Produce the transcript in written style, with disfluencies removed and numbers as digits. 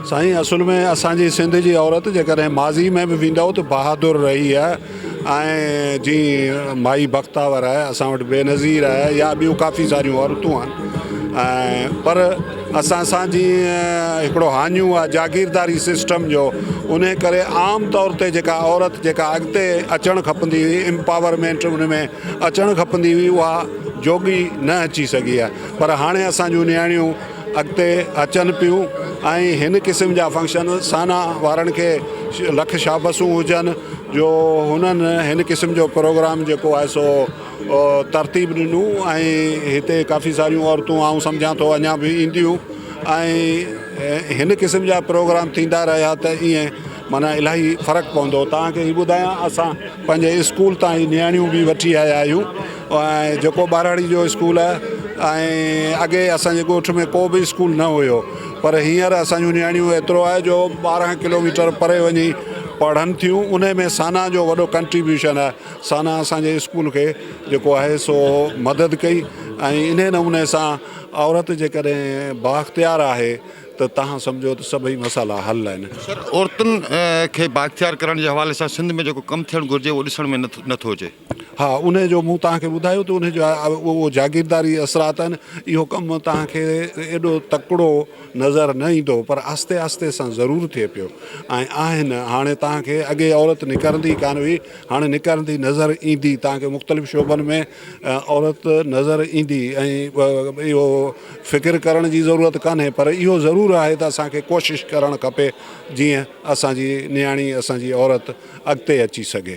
سائين اصل ۾ اسان جي سنڌ جي عورت جيڪڏهن ماضي ۾ به ويندؤ ته بهادر رهي آهي ۽ جي مائي بختاور آهي اسان وٽ بينظير آهي يا ٻيون ڪافي ساريون عورتون آهن ۽ پر اسان سان جي هڪڙو هاڃون آهي جاگيرداري سسٽم جو ان ڪري عام طور تي جيڪا عورت جيڪا اڳتي اچڻ کپندي هئي امپاورمينٽ ان ۾ اچڻ کپندي هئي اها جوڳي نه اچي سگهي آهي پر هاڻي اسان جون نياڻيون اڳتي اچن پيون ۽ هن قسم جا فنڪشن سانا وارن کي لک شابسون هجن جو هنن هن قسم جو پروگرام جيڪو آهي سو ترتيب ڏنو ۽ هتي ڪافي ساريون عورتون آئون سمجهان ٿو اڃا به اينديون ۽ هن قسم جا پروگرام ٿيندا رهيا ته ائين معنيٰ الاهي فرق پوندو توهان کي هي ٻڌايان اسان پنهنجي اسڪول تان هي نياڻيون به وٺي آيا آهيون ۽ جيڪو ٻهراڙي جو اسڪول آهي ۽ اڳي اسان جي ڳوٺ ۾ ڪو به اسڪول نه هيو پر هينئر اسان جون نياڻيون ايترو آهي جو 12 ڪلوميٽر پري وڃي پڙهن ٿيون ان ۾ سانا جو وڏو ڪنٽريبيوشن آهي سانا اسان جي اسڪول کي جيڪو آهي سو مدد ڪئي ۽ انهي نموني سان عورت جيڪڏهن بااختيار آهي ته توهان سمجهو ته سڀئي مسئلا حل آهن. سر عورتن کي بااختيار ڪرڻ جي حوالي سان سنڌ ۾ جيڪو ڪم ٿيڻ گهرجي اهو ڏسڻ ۾ نه ٿو اچي. ها انهي جو مون توهان کي ٻڌايو ته انهي جو اهو جاگيرداري اثرات آهن اهو ڪم توهان کي ايڏو تڪڙو نظر نه ايندو پر آهستي آهستي سان ضرور ٿئي پيو ۽ آهن هاڻي توهان کي اڳي عورت نڪرندي ڪانه هئي هاڻي نڪرندي نظر ايندي توهان کي مختلف شعبن ۾ عورت نظر ايندي ۽ اهو فڪر ڪرڻ جي ضرورت ڪانهي پر اهو ضرور آهي ته اسان کي ڪوشش ڪرڻ کپي جيئن اسان جي نياڻي اسان جي عورت اڳتي اچي سگهي.